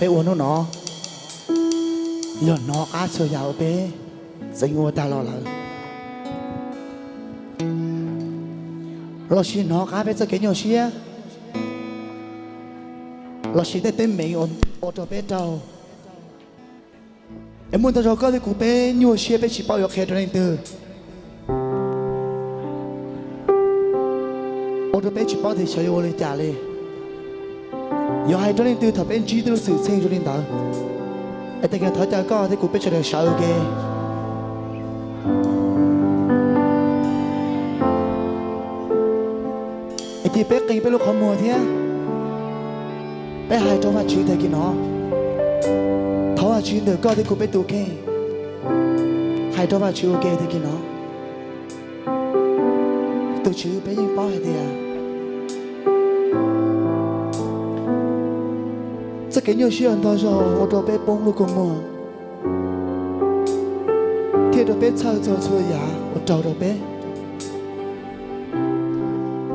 Peb ua hnub no yog hnov qab txhua yam uas peb txeev ua tag los lawm, lossis hnov qab peb txoj kev nyuaj siab, lossis tej teeb meem uas ua rau peb raug. Es muaj ntau zaug koj thiab kuv peb nyuaj siab, peb tsis paub yuav qhia rau leej twg, ua rau peb tsis paub tias xyov yuav ua li cas li. Yuav hais rau leej twg thaum peb ntsib tej lub xwm txheej zoo li ntawd. Es tag kis thov caw koj thiab kuv peb sawv daws sawv ua ke, es cia peb qee peb lub qhov muag thiab peb hais rau Vajtswv tag kis no. Thov Vajtswv ntawm koj thiab kuv peb tus kheej, hais rau Vajtswv ua ke tag kis no. Tus Tswv, peb yeej paub hais tias txoj kev nyuaj siab ntau zaug ua rau peb poob lub kua muag, thiaj rau peb txhawj txog txhua yam uas raug rau peb.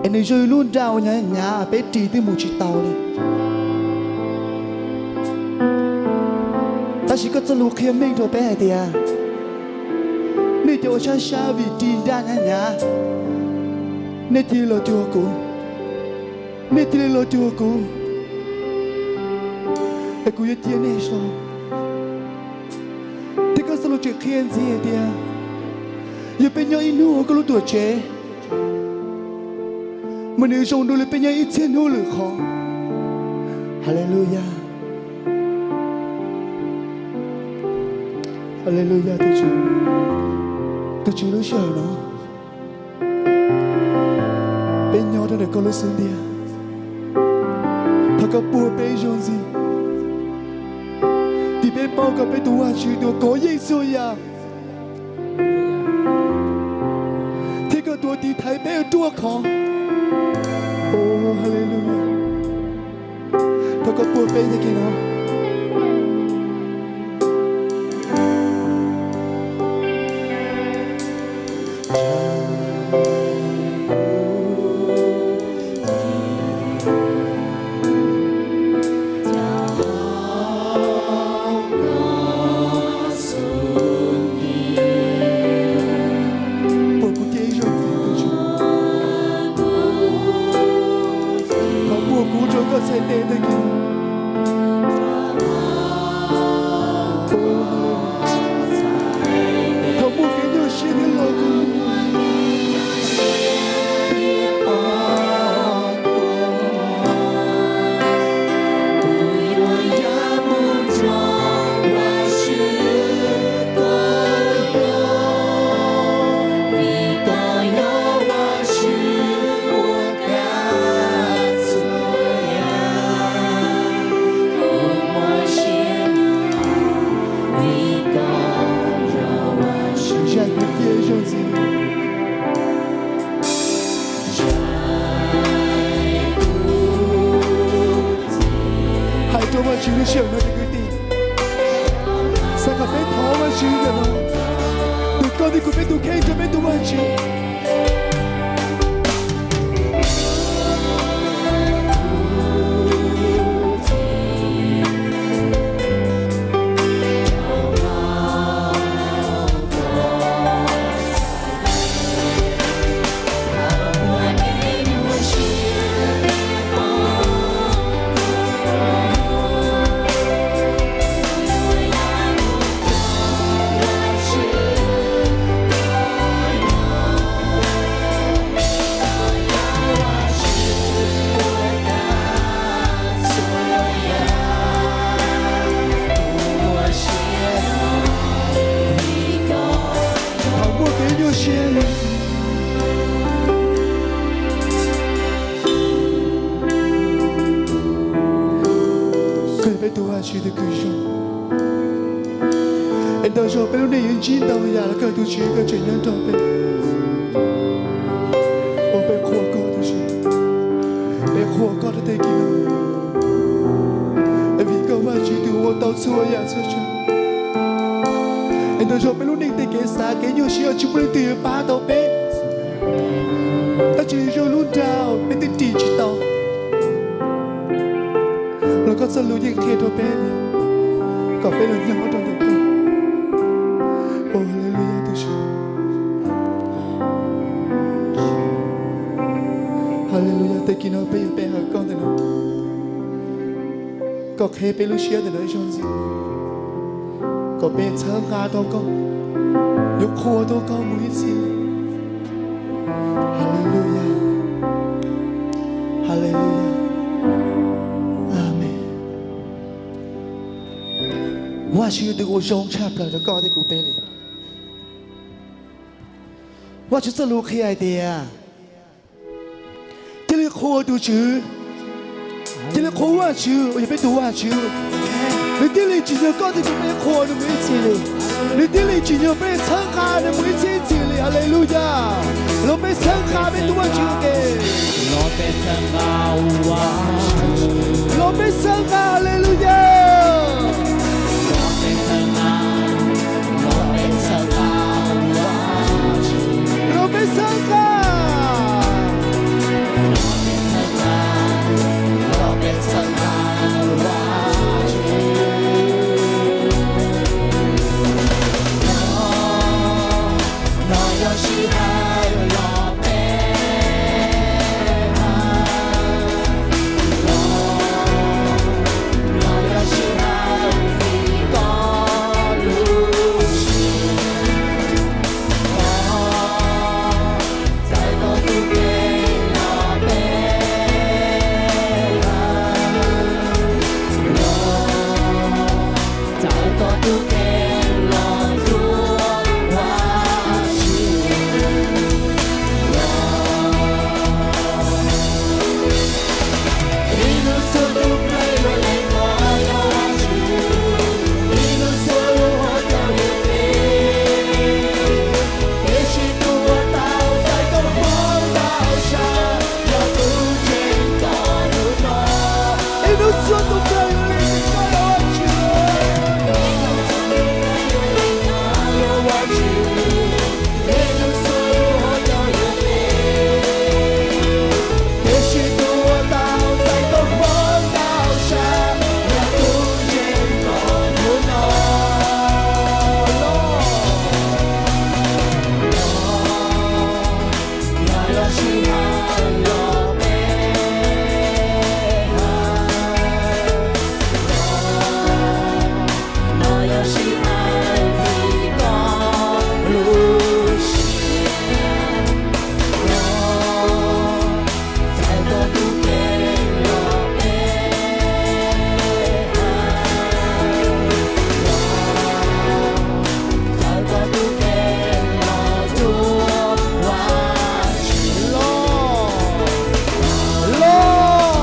Es nws zoo li lub nra uas hnyav hnyav peb ris twb mus tsis tau li. Tab sis koj txoj lus qhia meej rau peb hais tias, nej cov uas sab sab vim ris nra hnyav hnyav, nej cia li los cuag kuv, nej cia li los cuag kuv, es kuv yuav cia nej zoo. Thiab koj txoj lus tseem qhia ntxiv hais tias, yog peb nyob ib hnub hauv koj lub tuam tsev, mas nws zoo dua li peb nyob ib txhiab hnub lwm qhov. Haleluyas, haleluyas, tus Tswv, tus Tswv, lub sij hawm no peb nyob rau ntawm koj lub xub ntiag. Thov koj puag peb zoo ntxiv, vim peb paub koj, peb tus Vajtswv tus kov yeej txhua yam, thiab koj tus tiv thaiv peb ua ruaj khov. Haleluyas. Thov koj puag peb tag kis no. Puag kuv cia ib zaug ntxiv, tus Tswv. Thov puag kuv rau koj txhais tes tag kis. Thov muaj kev nyuaj siab thiab los kuv. Zais kuv cia ib zaug ntxiv. Hais rau Vajtswv lub sij hawm no, cov kwv tij. Xav kom peb thov Vajtswv ntawm no, tus koj thiab kuv peb tus kheej rau peb tus Vajtswv. Thov muaj kev nyuaj siab. Koj yog peb tus Vajtswv tus kws zoo. Es ntau zaug peb lub neej yuav ntsib ntau yam los kawg tus Tswv koj tseem nyob nrog peb. Ua peb qhuas koj tus Tswv, peb qhuas koj rau tej kev no. Es vim koj Vajtswv tus ua tau txhua yam txhua tsav. Es ntau zaug peb lub neej tej kev xav kev nyuaj siab tsis muaj leej twg yuav pab tau peb. Tab sis zoo lub nra peb twb ris tsis tau, los koj txoj lus yeej qhia rau peb Peb los nyob rau ntawm koj. Haleluya, tus Tswv. Haleluya, tag kis no peb yuav pe hawm koj ntawm no. Koj qheb peb lub siab ntawm no ib zaug ntxiv, kom peb txhawb nqa tau koj, yuav qhuas tau koj mus ib txhis li. Haleluya, haleluya, amees. Vajtswv yog tus uas zoo tshaj plaws rau koj thiab kuv peb li. Vajtswv txoj lus qhia hais tias, cia li qhuas tus Tswv, cia li qhuas Vajtswv uas yog peb tus Vajtswv. Nws thiaj li tsim nyog koj thiab kuv peb qhuas nws mus ib txhis li. Nws thiaj li tsim nyog peb txhawb nqa nws mus ib txhis ib txhis li. Haleluya. Los peb txhawb nqa peb tus Vajtswv ua ke. Los peb txhawb nqa, haleluya. Los peb txhawb nqa. Los,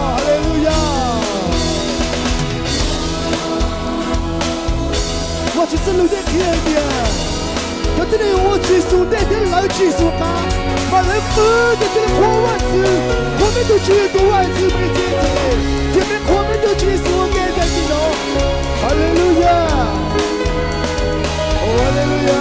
haleluya. Vajtswv txoj lus thiaj qhia hais tias, cov tib neeg uas ua Tswv Yexus ntej thiab lawv Tswv Yexus qab, mas lawv pw ces cia li qhuas Vajtswv, qhuas peb tus Tswv Yexus, Vajtswv peb txiv txim, ces peb qhuas peb tus Tswv Yexus ua ke tag kis no. Haleluya. Haleluya.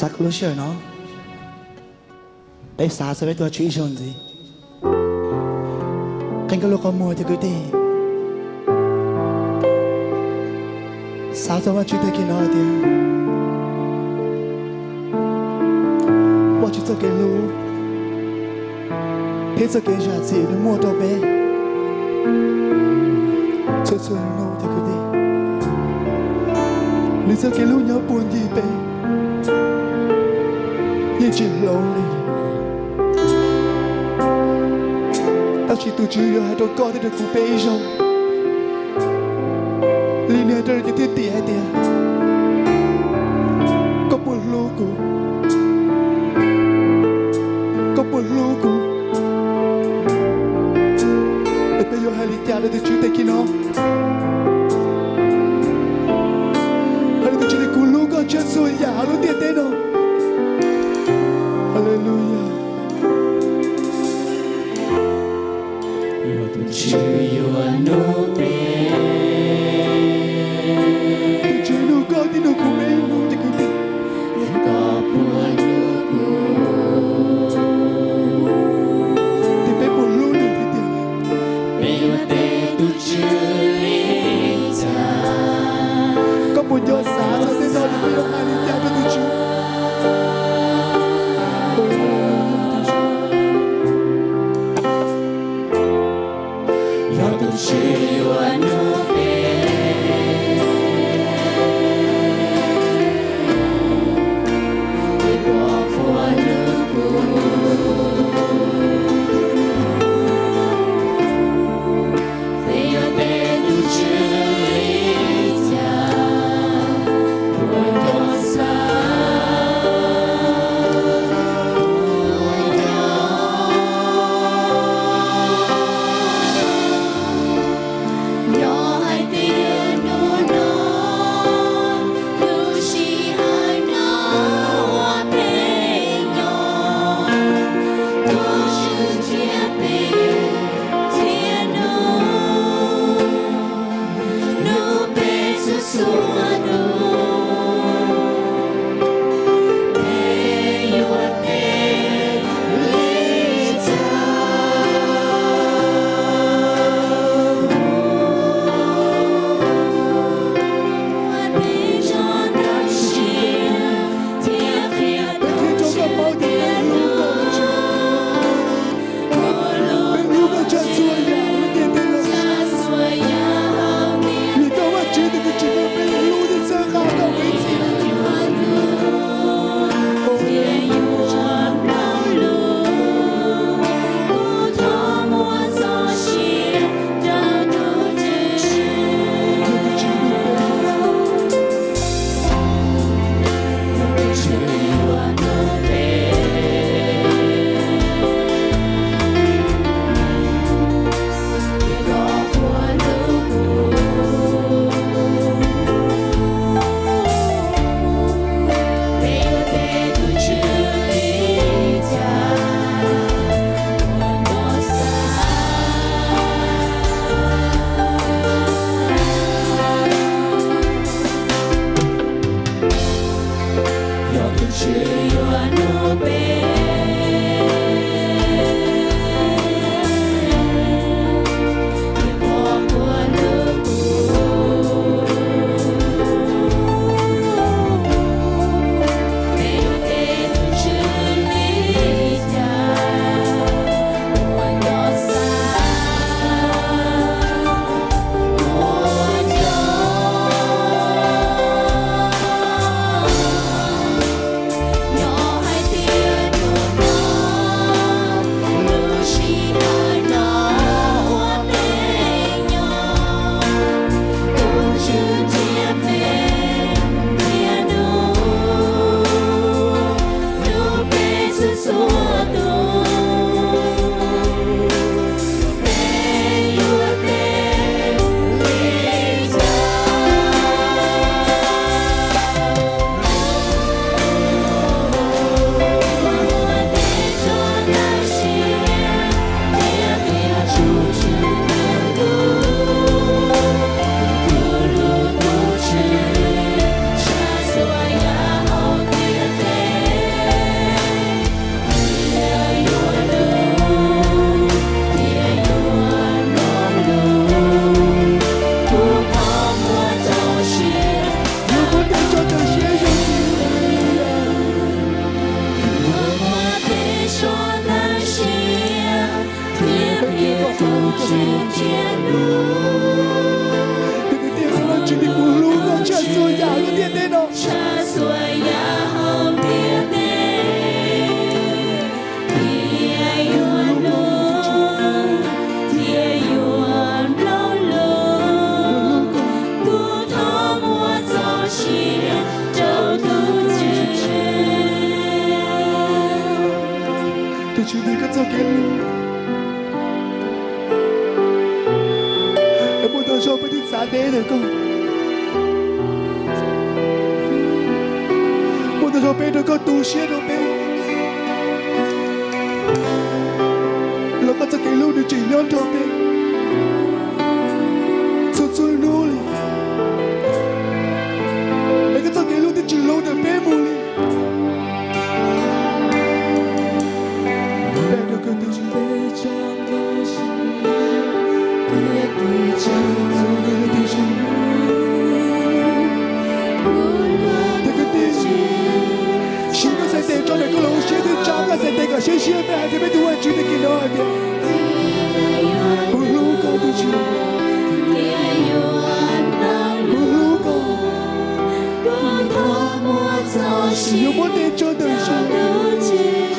Xav kom lub sij hawm no peb xav txog peb tus Tswv ib zaug ntxiv. Qee koj lub qhov muag cov kwv tij, xav txog Vajtswv tag kis no hais tias Vajtswv txoj kev hlub thiab txoj kev zam txim nws muaj rau peb txhua txhua hnub cov kwv tij. Nws txoj kev hlub nyob puag ncig peb, yeej tsis hloov li. Tab sis tus Tswv yuav hais rau koj thiab rau kuv peb ib zaug li nws hais rau cov thwj tim hais tias, koj puas hlub kuv? Koj puas hlub kuv? Es peb yuav hais li cas rau tus Tswv tag kis no? Hais rau tus Tswv tias kuv hlub koj tshaj txhua yam hauv lub ntiaj teb no. Haleluya. Tus Tswv yuav hlub peb, tus Tswv hlub koj thiab hlub kuv peb hnub cov kwv tij. Koj puas hlub kuv? Ces peb puas hlub nws thiab tiag? Peb yuav teb tus Tswv li cas? Koj puas nco xav txog tej no, peb yuav hais li cas rau tus Tswv? Yog tus Tswv yuav hlub peb, Tus kwv tij, Vajtswv, kuv hlub koj tshaj txhua yam lub ntiaj teb no. Tus Tswv, nqis koj txoj kev hlub es muaj ntau zaus peb twb txav deb ntawm koj. Muaj ntau zaus peb nrog koj tu siab rau peb, los koj txoj kev hlub nws tseem nyob nrog peb txhua txhua hnub li. Es koj txoj kev hlub twb tsis hloov ntawm peb mus li. Siv koj txhais tes tso ntawm koj lub siab thiab tsa koj txhais tes kom siab siab peb hais rau peb tus Vajtswv tag kis no hais tias, kuv hlub koj tus Tswv, kuv hlub koj. Yuav muab tej tso ntawm siab,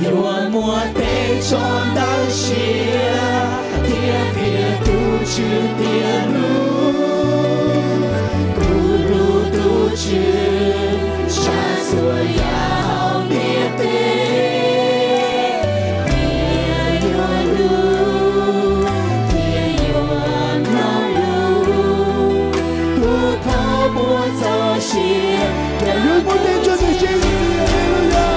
yuav muab tej tso ntawm siab, thiab qhia tus Tswv tias hlub, kuv hlub tus Tswv tshaj txhua yam hauv ntiaj teb. Thiaj yuav hlub, thiaj yuav mloog lus, kuv thov muab txoj sia, yuav muab tej tso ntawm siab, aleluya.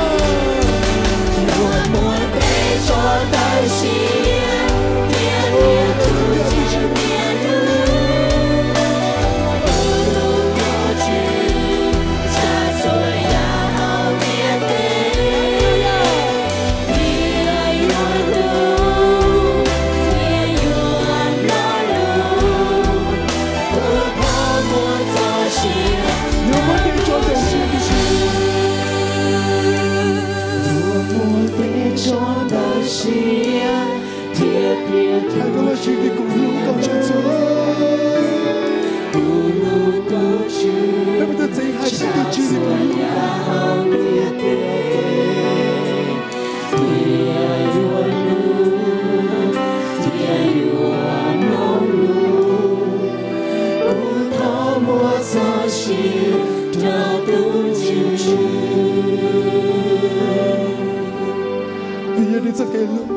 Yuav muab tej tso ntawm siab, thiab qhia tus Tswv tias hlub, kuv hlub tus Tswv tshaj txhua yam hauv ntiaj teb. Thiaj yuav hlub, thiaj yuav mloog lus, kuv thov muab txoj sia, yuav muab tej tso ntawm siab, yuav muab tej tso ntawm siab, thiab qhia rau Vajtswv tias kuv hlub koj tshaj txhua. Kuv hlub tus Tswv, peb txhua tus hais rau tus Tswv tias kuv hlub koj. Thiaj yuav hlub, thiaj yuav mloog lus, kuv thov muab txoj sia rau tus Tswv. Vim yog nws txoj kev hlub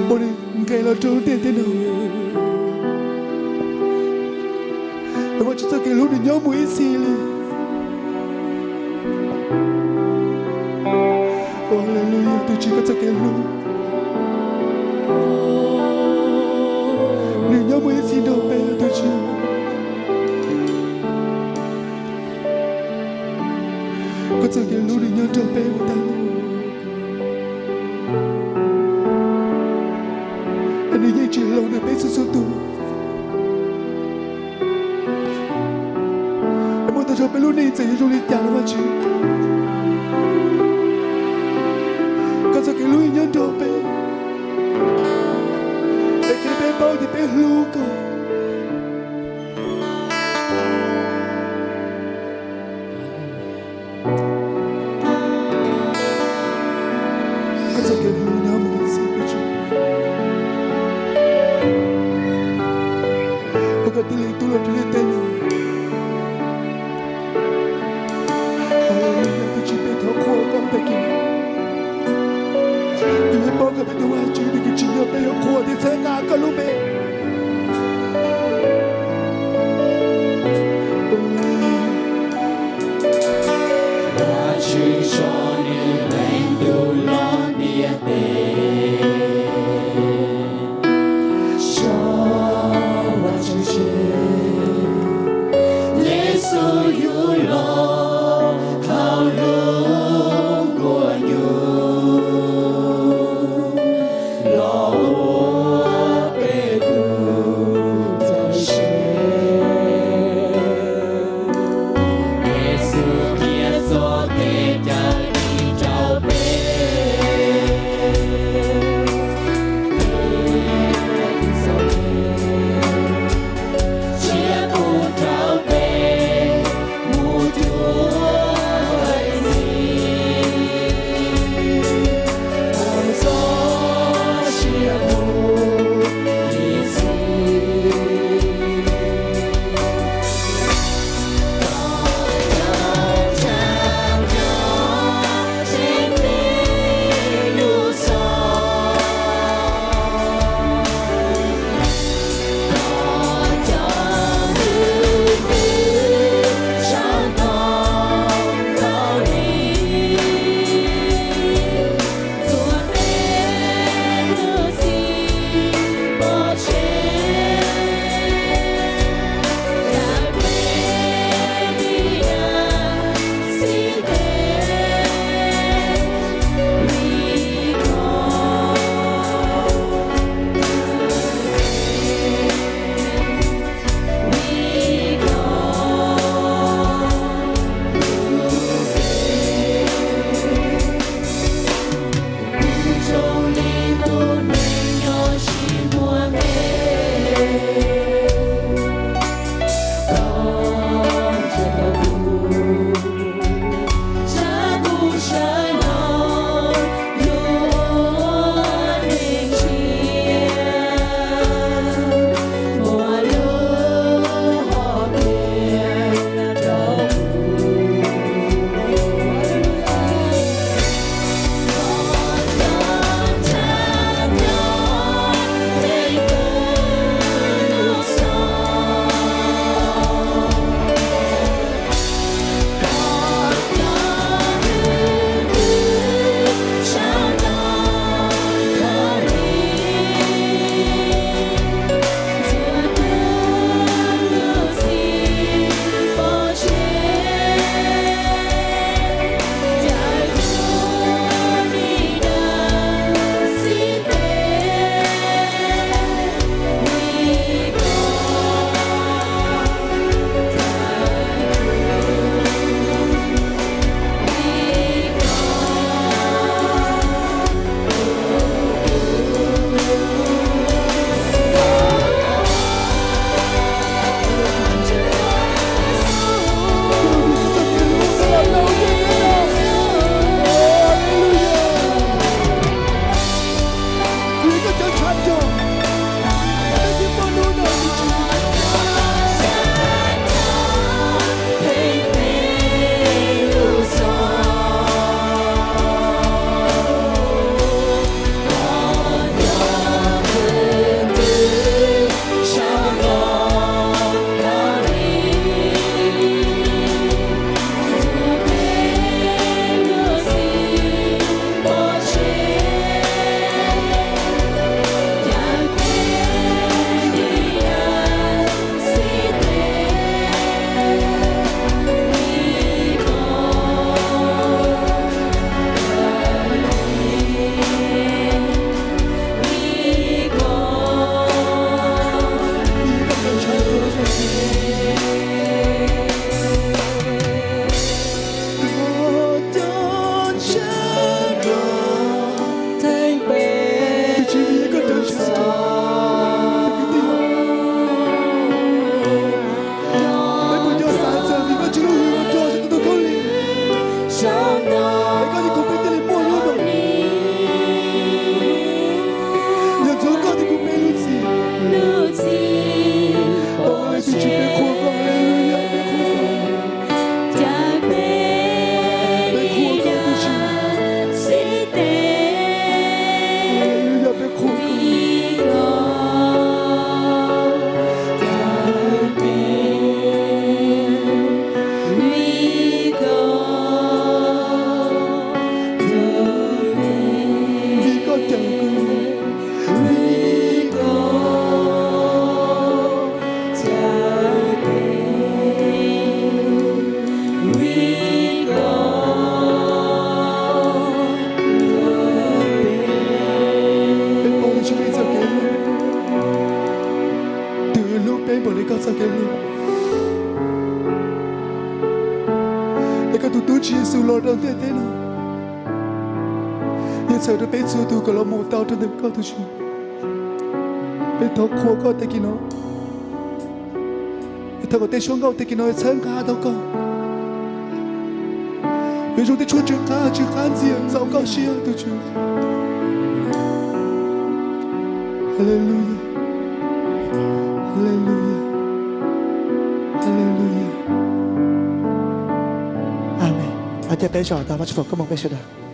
uas nws nqes los rau lub ntiaj teb no, es Vajtswv txoj kev hlub nws nyob mus ib txhis li. Aleluya, tus Tswv koj txoj kev hlub nws nyob mus ib txhis nrog peb, tus Tswv. Koj txoj kev hlub nws nyob nrog peb mus tag, es nws yeej tsis hloov ntawm peb txhua txhua tus. Es muaj ntau zaus peb lub neej txawm yuav zoo li cas los Vajtswv, koj txoj kev hlub nyob nrog peb, es qhia peb paub tias peb hlub koj. Koj txoj kev hlub nyob mus ib txhis, tus Tswv. Ua koj tib leeg tub los rau ntiaj teb no. Tus Tswv, peb thov qhuas koj tag kis. Tus Tswv, paub koj peb tus Vajtswv, tus Tswv, tsim nyog peb yuav qhuas thiab txhawb nqa koj lub npe. Vajtswv tso nws Leej Tub los ntiaj teb. Tso Vajtswv tseg, Yexus yug los hauv lub nkuaj nyuj los ua peb Koj thiaj kuv peb thiaj li muaj lub no. Yog ntxuav koj thiab kuv peb lub txim. Tus Tswv, peb qhuas koj, haleluya, peb qhuas koj. Peb qhuas koj tus Tswv. Haleluya, peb qhuas koj. Vim koj cawm kuv, vim koj cawm kuv, vim koj. Peb paub tias tsis muaj ib txoj kev hlub twg hlub peb npaum li koj txoj kev hlub. Es koj tus tub Tswv Yexus los rau ntiaj teb no, yog txhawm rau peb txhua tus kom los mus tau rau ntawm koj tus Tswv. Peb thov qhuas koj tag kis no. Thov kom tej suab nkauj tag kis no txhawb nqa tau koj. Yuav zoo tej tshuaj tsw qab tsw qab ntxias txaus koj siab tus Tswv. Haleluya, haleluya, haleluya. Amees. Cia peb zov tau Vajtswv foom koob hmoov peb sawv daws.